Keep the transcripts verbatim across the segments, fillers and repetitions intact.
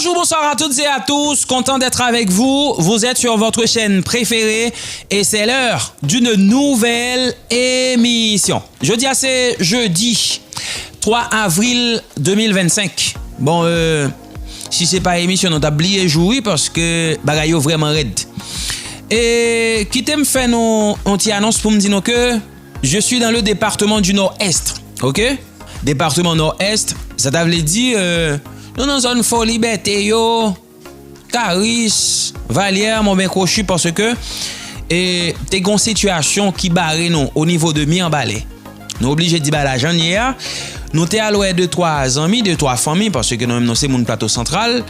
Bonjour, bonsoir à toutes et à tous, content d'être avec vous. Vous êtes sur votre chaîne préférée et c'est l'heure d'une nouvelle émission. Jodi a se jedi twa avril de mil vennsenk. Bon, euh, si se pa emisyon, nou t ap bliye jou wi, paske bagay yo vrèman rèd. E kite m fè nou yon ti anons pou m di nou ke je suis dans le département du Nord-Est, ok? Depatman Nòdès, sa ta vle di, euh, nou nan zòn Fò Libète yo, Karis, Valyè, Monben Kwochi, paske, e, te gen yon sitiyasyon ki bare nou o nivo de Mibalè. Nou oblije di bagay la jan l ye a. Nou te al wè de twa zanmi, de twa fanmi, paske nou menm nou se moun Plato Santral.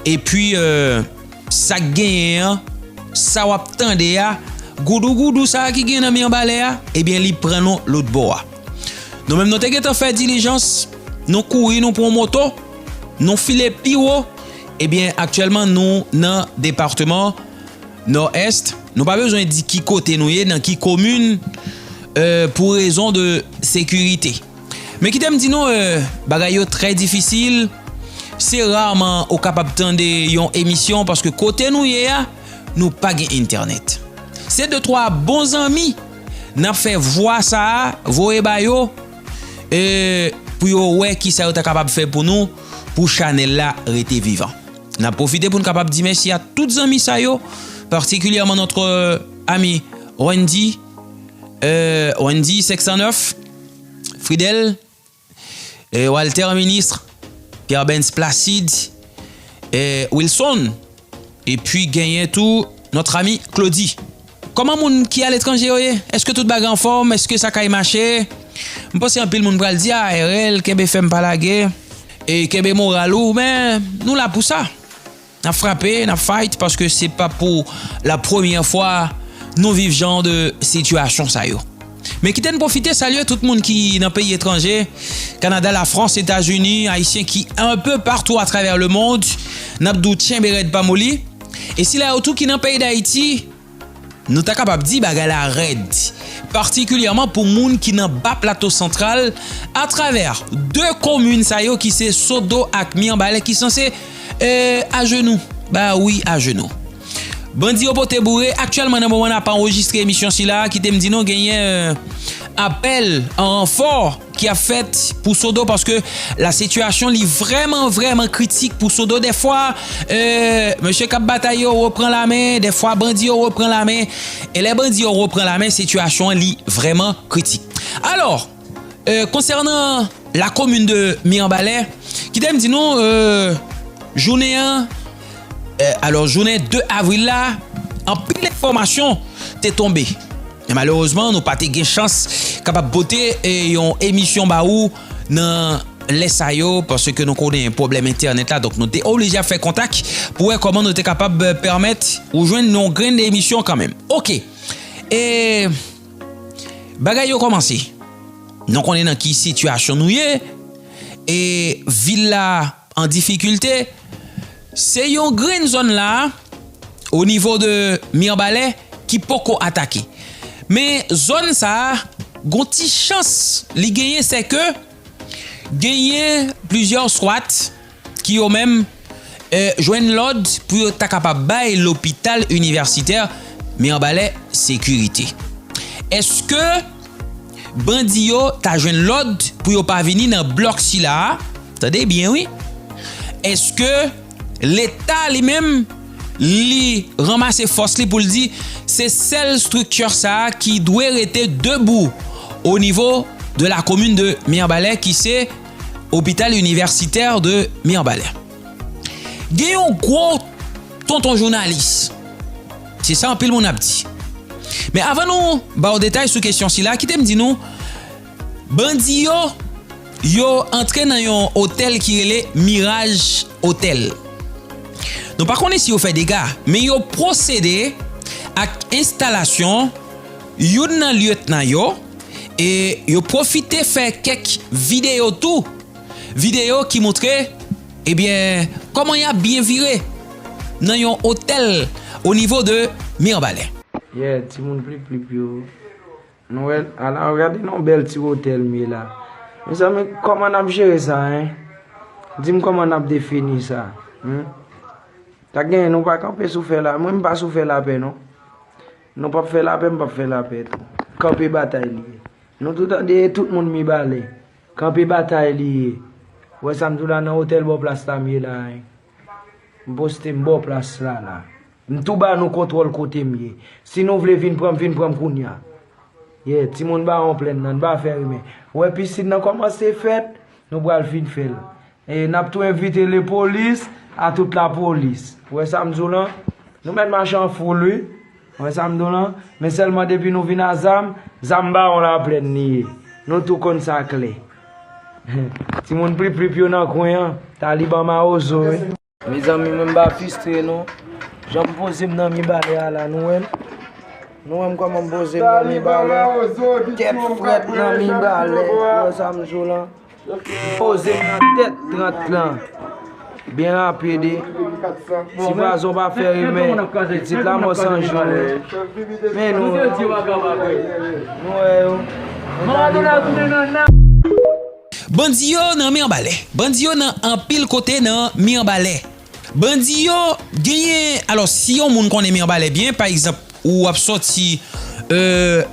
Epi, euh, sa k genyen an, sa w ap tande a, goudougoudou sa a ki gen nan Mibalè a, ebyen, li pran nou lòtbò a. Nou menm, nou te gentan fè dilijans, nou kouri, nou pran moto, nou file pi wo. Ebyen, aktyèlman, nou nan depatman Nòdès. Nou pa bezwen di ki kote nou ye, nan ki komin, euh, pou rezon de sekirite. Men kite m di nou, euh, bagay yo trè difisil. Se raman ou kapab tande yon emisyon paske kote nou ye a, nou pa gen entènèt. Se de twa bon zanmi n ap fè vwa sa a voye ba yo, e, pou yo wè kisa yo ta kapab fè pou nou, pou chanèl la rete vivan. N ap pwofite pou n kapab di mèsi a tout zanmi sa yo, patikilyèman notre, euh, ami Wendy, euh, Wendy senk san nèf, Fridel, e, Walter Ministre, Pierre Benz Placide, e, Wilson, epi genyen tou notre ami Claudy. Kòman moun ki aletranje yo ye? Èske tout bagay anfòm? Èske sa kay mache? M panse anpil moun pral di, "A, R L, kenbe fèm pa lage, e kenbe moral ou," men nou la pou sa. N ap frape, n ap fight, paske se pa pou la premyè fwa nou viv jan de sitiyasyon sa yo. Men kite n pwofite salye tout moun ki nan peyi etranje, Kanada, Lafrans, Etazini, Ayisyen ki un peu partout à travers le monde, n ap di w tyenbe rèd pa moli. E sila yo tou ki nan peyi Dayiti, nou ta kapab di bagay la rèd, patikilyèman pou moun ki nan Ba Plato Santral, atravè de komin sa yo ki se Sodo ak Mibalè ki sanse, euh, ajenou. Ba wi, ajenou. Bandi yo pote boure, aktyèlman nan moman n ap anrejistre emisyon sila, kite m di nou genyen, euh, apèl an ranfò ki ap fèt pou Sodo, paske la sitiyasyon li vrèman, vrèman kritik pou Sodo. Dèfwa, euh, mesye k ap batay yo repran lamen, dèfwa bandi yo repran lamen. E lè bandi yo repran lamen, sitiyasyon an li vrèman kritik. Alò, euh, konsènan la komin de Mibalè, kite m di nou, euh, jounen an, euh, alò, jounen de avril la, anpil enfòmasyon te tonbe. E malerezman, nou pa te gen chans kapab pote, e, yon emisyon ba ou nan lè sa yo, paske nou konnen pwoblèm entènèt la, donk nou te oblije ap fè kontak pou wè kòman nou te kapab, e, pèmèt ou jwenn yon grenn emisyon kanmenm. Oke. E bagay yo kòmanse. Nou konnen nan ki sitiyasyon nou ye. E vil la an difikilte. Se yon grenn zòn la, o nivo de Mibalè, ki poko atake. Men zòn sa a, gon ti chans li genyen, se ke genyen plizyè swat ki yo menm, e, jwenn lòd pou yo ta kapab bay lopital inivèsitè Mibalè sekirite. Èske bandi yo ta jwenn lòd pou yo pa vini nan blòk sila a? Tande byen, wi. Èske Leta li menm, li ranmase fòs li pou l di se sèl estrikti sa a ki dwe rete debou o nivo de la komin de Mibalè, ki se Hôpital Universitaire de Mibalè. Gen yon gwo tonton jounalis. Se sa anpil moun ap di. Men avan nou ba w detay sou kesyon sila, kite m di nou, bandi yo, yo antre nan yon otèl ki rele Mirage Hotel. Nou pa konnen si yo fè dega, men yo pwosede ak enstalasyon youn nan lyetnan yo, e yo pwofite fè kèk videyo tou. Videyo ki montre, ebyen, kòman y ap byen vire nan yon otèl o nivo de Mibalè. Yeah, timoun plip plip yo. Nou wè, ala, gade nan bèl ti otèl m ye la. Mezanmi, kòman n ap jere sa, en? Di m kòman n ap defini sa, hmm? Sa genyen, nou pa kanpe sou fè la. Mwen, m pa sou fè lapè, non. Nou p ap fè lapè, m p ap fè lapè tou. Kanpe batay li ye. Nou tout tande tout moun Mibalè. Kanpe batay li ye. Ou wè sa m di w la, nan otèl bò plas la m ye la, hein. M poste m bò plas la, la. M tou ba nou kontwòl kote m ye. Si nou vle vin pran m, vin pran m kounya. Yeah, timoun Bawon Plèn nan, n pa fè rimen. Ou wè pisin nan kòmanse fèt, nou pral fin fè l. E n ap tou envite lepolis a tout lapolis. Ou wè sa m di w lan? Nou mèt mache an foul, wi. Ou wè sa m di w lan? Men sèlman depi nou vin a zam, zam Bawon Laplèn li ye. Nou tou konn sa klè. Timoun plip plip yo nan kwen an, Taliban Mawozo, wi. Mezanmi, mwen m pa fistre, non. Jan m poze m nan Mibalè a la, nou wè l? Nou wè m kòman m poze m nan Mibalè? Tèt frèt nan Mibalè. Ou wè sa m di w lan? Poze m nan tèt trant lan. Byen rapid, wi. Si vwazon pa fè rimen, pitit la mò san jou, wi. Men nou, nou wè yo. Bandi yo nan Mibalè. Bandi yo nan anpil kote nan Mibalè. Bandi yo genyen, alò, si yon moun konnen Mibalè byen, pa egzanp, ou ap sòti, euh,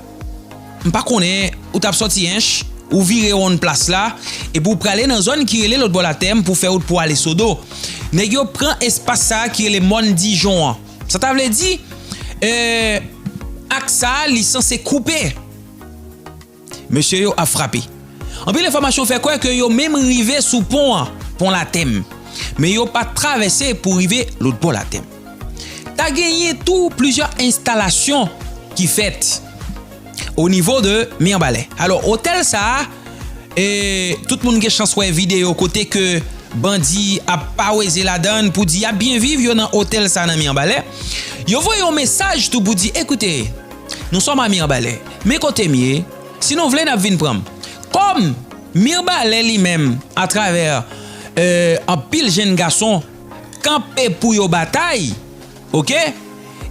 m pa konnen, ou t ap sòti Ench, ou vire wonn plas la, epi w prale nan zòn ki rele lòt bò latè m pou fè wout pou ale Sodo. Nèg yo pran espas sa a ki rele Mòn Dijon an. Sa ta vle di, euh, aks sa a, li sanse koupe. Mesye yo ap frape. Anpil enfòmasyon fè kwè ke yo menm rive sou pon an, pon Latèm. Men yo pa travèse pou rive lòt bò Latèm. Ta genyen tou plizyè enstalasyon ki fèt o nivo de Mibalè. Alò, otèl sa a, e, tout moun gen chans wè videyo kote ke bandi ap paweze ladan l pou di y ap byen viv yo nan otèl sa nan Mibalè. Yo voye yon mesaj tou pou di, ekoute, nou sòm a Mibalè. Men kote m ye, si nou vle n ap vin pran m. Kòm Mibalè li menm, atravè, euh, anpil jenn gason, kanpe pou yo batay, oke?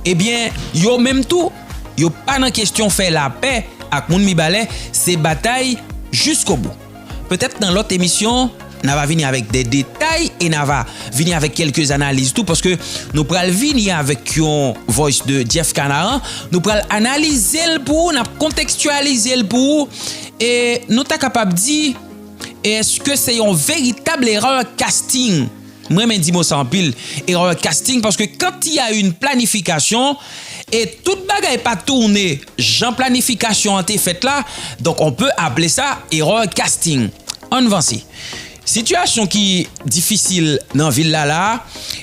Ebyen, yo menm tou, yo pa nan kesyon fè lapè ak moun Mibalè, se batay jiskobou. Petèt nan lòt emisyon, n a va vini avèk de detay e n a va vini avèk kèlke analiz tou, paske nou pral vini avèk yon voice de Jeff Canaran, nou pral analize l pou ou, n ap kontekstyalize l pou ou, e nou ta kapab di, èske se yon veritab erè casting? Mwen renmen di mo sa anpil, erè casting, paske quand il y a une planification, e tout bagay pa tounen jan planifikasyon an te fèt la, donk on peut appeler ça erè casting. Ann vanse. Sitiyasyon ki difisil nan vil la la,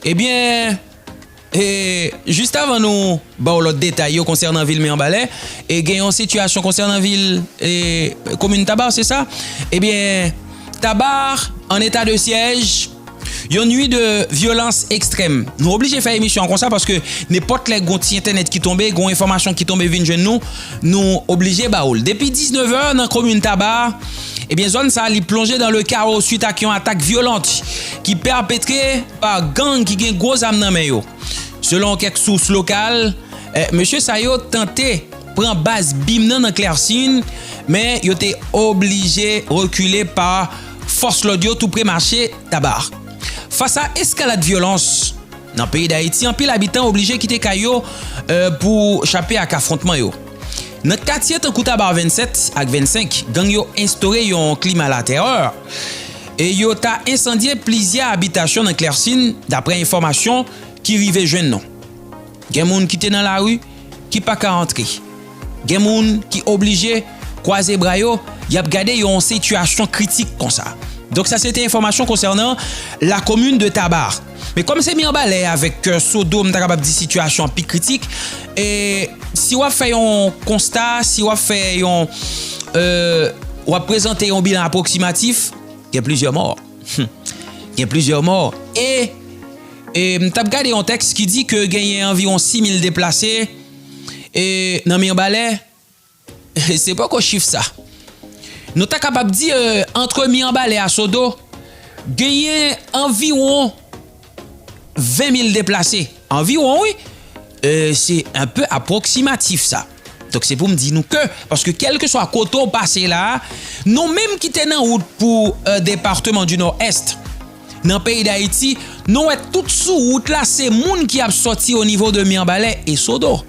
ebyen, e, jis avan nou ba w lòt detay yo konsènan vil Mibalè, e gen yon sitiyasyon konsènan vil, e, komin Taba, se sa? Ebyen, Taba an eta de syèj, yon nwi de vyolans ekstrèm. Nou oblije fè emisyon an konsa paske nenpòt lè gon ti entènèt ki tonbe, gon enfòmasyon ki tonbe vin jwenn nou, nou oblije ba w l. Depi diznèf è nan komin Taba, ebyen zòn sa li plonje dans le chaos suite ak yon atak vyolan ki pèpetre pa gang ki gen gwo zam nan men yo. Selon kèk sous lokal, eh, mesye sa yo tante pran baz bim nan nan Klèsin, men yo te oblije rekile pa fòs lòd yo tou pre mache Taba. Fas a eskalad vyolans nan peyi Dayiti, anpil abitan oblije kite kay yo, eh, pou chape ak afwontman yo. Nan katye tankou Taba vennsèt ak vennsenk, gang yo enstore yon klima latèrè e yo ta ensandye plizyè abitasyon nan Klèsin, daprè enfòmasyon ki rive jwenn nou. Gen moun ki te nan lari ki pa ka antre. Gen moun ki oblije kwaze bra yo, y ap gade yon sitiyasyon kritik konsa. Donk sa se te enfòmasyon konsènan la commune de Taba. Men kòm se Mibalè avèk, euh, Sodo, m ta kapab di sitiyasyon an pi kritik. E si w ap fè yon konsta, si w ap fè yon, euh, w ap prezante yon bilan apwoksimatif, gen plizyè mò. Gen plizyè mò. E, e m t ap gade yon tèks ki di ke genyen anviwon sis mil deplase, e, nan Mibalè. Se poko chif sa. Nou ta kapab di, euh, antre Mibalè a Sodo, genyen anviwon ven mil deplase. Anviwon, wi. Euh, se un peu apwoksimatif sa. Donk se pou m di nou ke, paske kèlkeswa kote w pase la, nou menm ki te nan wout pou, euh, depatman di Nòdès, nan peyi Dayiti, Nou wè tout sou wout la, se moun ki ap sòti o nivo de Mibalè e Sodo.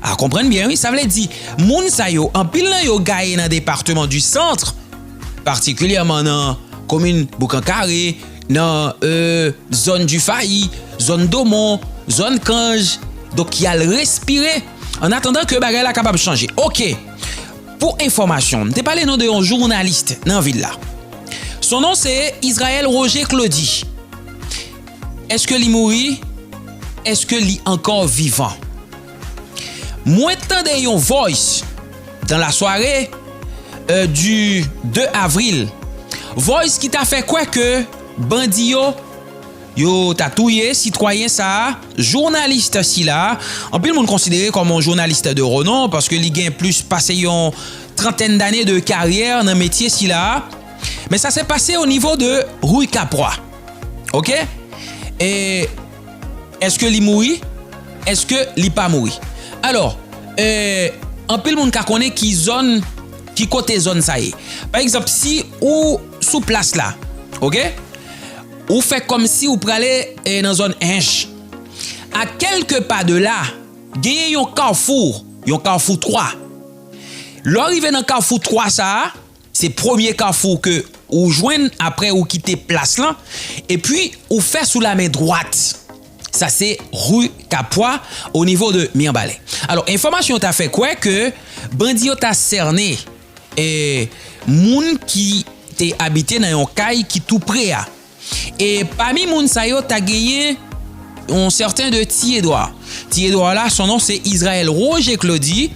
A konprann byen, wi. Sa vle di, moun sa yo, anpil nan yo gaye nan depatman di Sant, patikilyèman nan komin Boukan Kare, nan, euh, zòn Difayi, zòn Domon, zòn Kanj. Donk, y al respire, an atandan ke bagay la kapab chanje. Oke. Pou enfòmasyon, m te pale nou de yon jounalis nan vil la. Son non se Israël Roger Claudy. Èske li mouri? Èske li ankò vivan? Mwen tande yon voice dans la soirée, euh, du deux avril. Voice ki ta fè kwè ke bandi yo, yo ta touye sitwayen sa a, jounalis sila a. Anpil moun konsidere kòm yon jounalis de renom, paske li gen plis pase yon trantèn dane de karyè nan metye sila a. Men sa se pase o nivo de Rue Capois. Oke? E èske li mouri? Èske li pa mouri? Alò, e, anpil moun ka konnen ki zòn, ki kote zòn sa ye. Pa egzanp, si ou sou plas la, oke? Ou fè kòmsi ou prale, e, nan zòn Ench. A kèlke pa de la, genyen yon kafou, yon kafou twa. Lè w rive nan kafou twa sa a, se premye kafou ke ou jwenn apre ou kite plas lan, epi ou fè sou la men dwat. Sa se Rue Capois, o nivo de Mibalè. Alò, enfòmasyon yo ta fè kwè ke bandi yo ta sène, e, moun ki te abite nan yon kay ki tou pre a. E pami moun sa yo, ta genyen yon sèten de Ti Edouard. Ti Edouard la, son non se Israël Roger Claudy,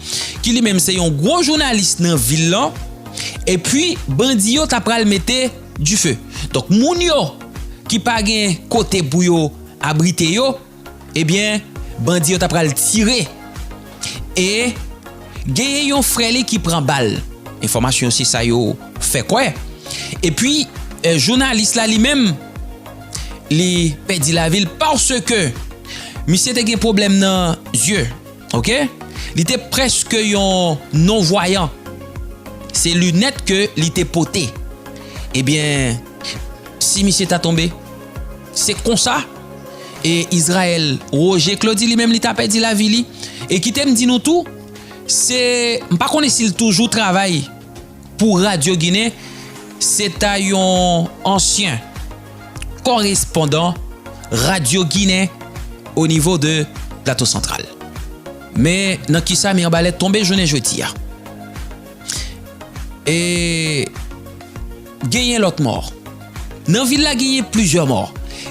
ki li menm se yon gwo jounalis nan vil lan. Epi, bandi yo ta pral mete dife. Donk, moun yo ki pa gen kote pou yo abrite yo, ebyen, bandi yo ta pral tire. E genyen yon frè li ki pran bal. Enfòmasyon se sa yo fè kwè. Epi, e, jounalis la li menm, li pèdi lavi l paske misye te gen pwoblèm nan zye. Oke? Li te prèske yon non-vwayan. Se linèt ke li te pote. Ebyen, si misye ta tonbe, se konsa, e, Israël Roger Claudy li menm li ta pèdi lavi li. E kite m di nou tou, se, m pa konnen si l toujou travay pou Radyo Ginen, se ta yon ansyen korespondan Radyo Ginen o nivo de Plato Santral. Men nan kisa Mibalè tonbe jounen jodi a? E genyen lòt mò. Nan vil la genyen plizyè mò.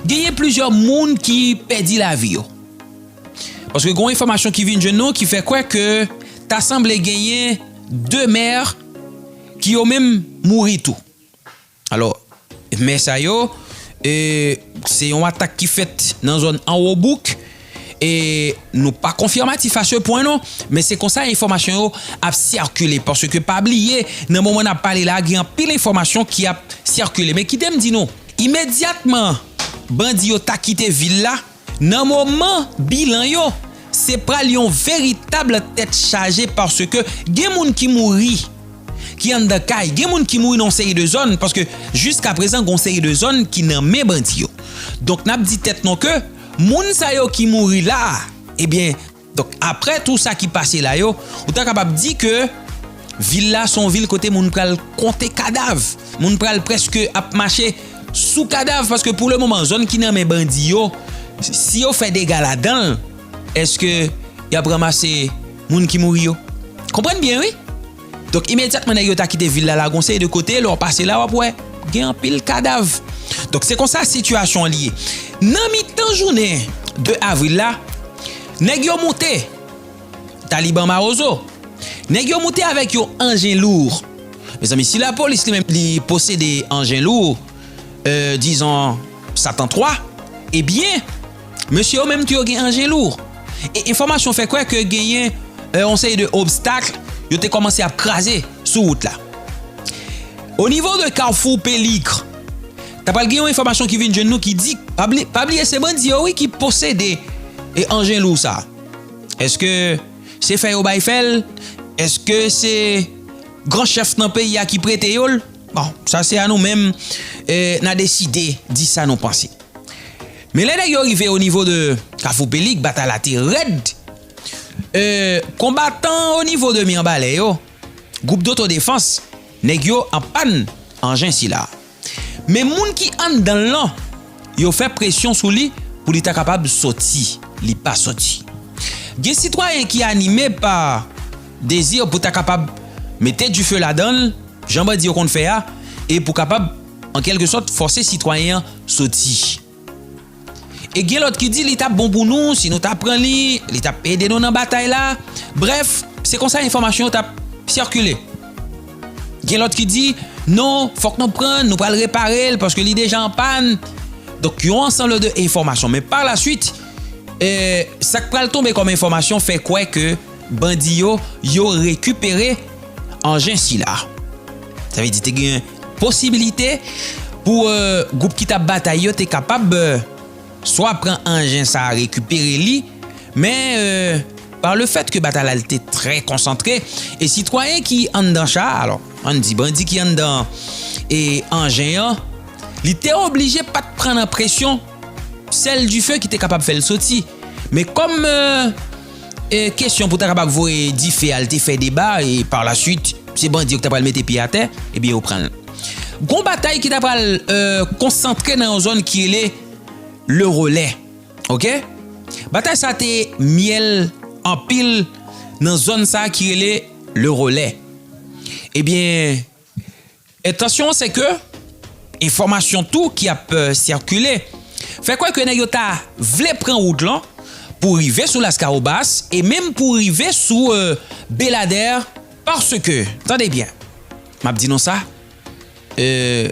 Genyen plizyè moun ki pèdi lavi yo. Paske gen yon enfòmasyon ki vin jwenn nou ki fè kwè ke ta sanble genyen de mè ki yo menm mouri tou. Alò, mè sa yo, e, se yon atak ki fèt nan zòn Anwo Bouk, e nou pa konfirmatif a se pwen non, men se konsa enfòmasyon yo ap sikile, paske pa bliye, nan moman n ap pale la, gen anpil enfòmasyon ki ap sikile. Men kite m di nou, imedyatman bandi yo ta kite vil la, nan moman bilan yo, se pral yon veritab tèt chaje paske gen moun ki mouri, ki anndan kay, gen moun ki mouri nan yon seri de zòn, paske jiska prezan, gen yon seri de zòn ki nan men bandi yo. Donk, n ap di tèt nou ke moun sa yo ki mouri la, ebyen, donk, apre tou sa ki pase la yo, ou ta kapab di ke vil la se yon vil kote moun pral konte kadav. Moun pral prèske ap mache sou kadav, paske pou le moman, zòn ki nan men bandi yo, si yo fè dega ladan l, èske y ap ranmase moun ki mouri yo? Konprann byen, wi. Donk, imedyatman nèg yo ta kite vil la, la gon seri de kote, lè w pase la, w ap wè gen anpil kadav. Donk, se konsa sitiyasyon an li ye. Nan mitan jounen de avril la, nèg yo moute, Taliban Mawozo, nèg yo moute avèk yon anjen lou. Mezanmi, si lapolis li menm li posede anjen lou, euh, dizon Satan twa, ebyen, mesye yo menm tou yo gen anjen lou. E enfòmasyon fè kwè ke genyen, euh, yon seri de obstak yo te kòmanse ap kraze sou wout la. O nivo de Kafou Peligre, ta pral gen yon enfòmasyon ki vin jwenn nou ki di, pa bli-, pa bliye se bandi yo wi ki posede e anjen lou sa. Èske se fè yo bay fè l? Èske se gran chèf nan peyi a ki prete yo l? Bon, sa se a nou menm, e, n a deside di sa nou panse. Men lè nèg yo rive o nivo de Kafou Pelig, batay la te rèd. E, konbatan o nivo de Mibalè yo, gwoup dotodefans, nèg yo an pàn anjen sila. Men moun ki anndan l lan, yo fè presyon sou li pou li ta kapab soti. Li pa soti. Gen sitwayen ki anime pa dezi pou ta kapab mete dife ladan l, jan bandi yo konn fè a, e pou kapab, an kèlke sòt, fòse sitwayen an soti. E gen lòt ki di li t ap bon pou nou, si nou ta pran li, li t ap ede nou nan batay la. Brèf, se konsa enfòmasyon yo t ap sikile. Gen lòt ki di, non, fòk nou pran l, nou pral repare l, paske li deja an pàn. Donk, yon ansanm de enfòmasyon. Men pa la swit, e, sa k pral tonbe kòm enfòmasyon fè kwè ke bandi yo, yo rekipere anjen sila. Sa vle di te gen posibilite pou, e, gwoup ki t ap batay yo te kapab, e, swa pran anjen sa a, rekipere li, men, e, pa le fèt ke batay la te trè konsantre, e sitwayen ki anndan cha a, alò, ann di bandi ki anndan, e, anjen an, li te oblije pa t pran nan presyon sèl dife ki te kapab fè l soti. Men kòm, e, e, kesyon pou ta kapab voye dife a, l te fè deba, e pa la swit, se bandi yo ki ta pral mete pye atè, ebyen, yo pran l. Gon batay ki ta pral, e, konsantre nan yon zòn ki rele Le Relais. Oke? Batay sa te myèl anpil nan zòn sa ki rele Le Relais. Ebyen, entansyon an se ke enfòmasyon tou ki ap, e, sikile fè kwè ke nèg yo ta vle pran wout lan pou rive sou Laskawobas e menm pou rive sou, e, Beladè, paske, tande byen, m ap di nou sa, e,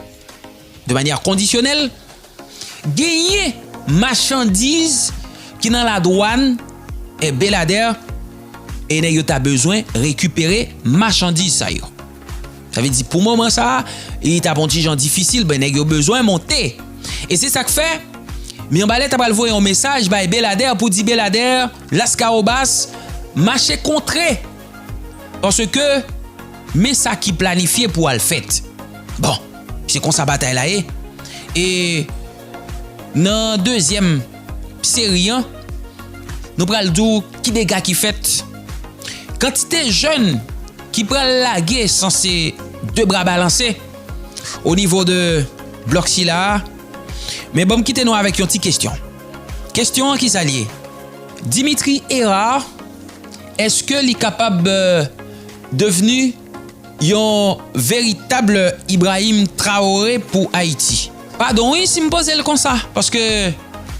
de manyè kondisyonèl, genyen machandiz ki nan ladwàn, e, Beladè, e nèg yo ta bezwen rekipere machandiz sa yo. Sa vle di, pou moman sa a, li t ap yon ti jan difisil, ben, nèg yo bezwen monte. E se sa k fè, Mibalè ta pral voye yon mesaj bay Beladè pou di Beladè, Laskawobas, mache kontre. Paske, men sa ki planifye pou al fèt. Bon, se konsa batay la ye. E nan dezyèm seri an, nou pral di w ki dega ki fèt. Kantite jèn ki pral lage sanse de bra balanse o nivo de blòk sila a. Men ban m kite nou avèk yon ti kesyon. Kesyon an ki sa l ye? Dimitri Hérard, èske li kapab, e, devni yon veritab Ibrahim Traoré pou Ayiti? Padon wi si m poze l konsa, paske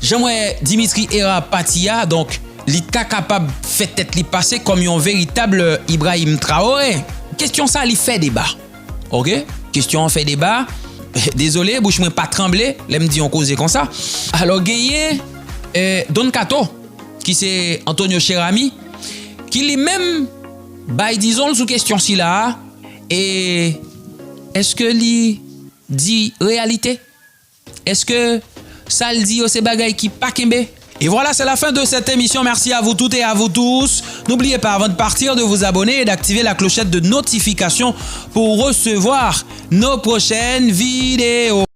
jan m wè Dimitri Hérard pati a, donk, li ta kapab fè tèt li pase kòm yon veritab Ibrahim Traoré. Kesyon sa, li fè deba. Oke? Kesyon an fè deba. Dezole, bouch mwen pa tranble lè m di yon koze konsa. Alò, genyen, e, Don Kato, ki se Antonio Cheramy, ki li menm bay dizon l sou kesyon sila a, e èske li di reyalite? Èske sa l di yo se bagay ki pa kenbe? Et voilà, c'est la fin de cette émission. Merci à vous toutes et à vous tous. N'oubliez pas, avant de partir, de vous abonner et d'activer la clochette de notification pour recevoir nos prochaines vidéos.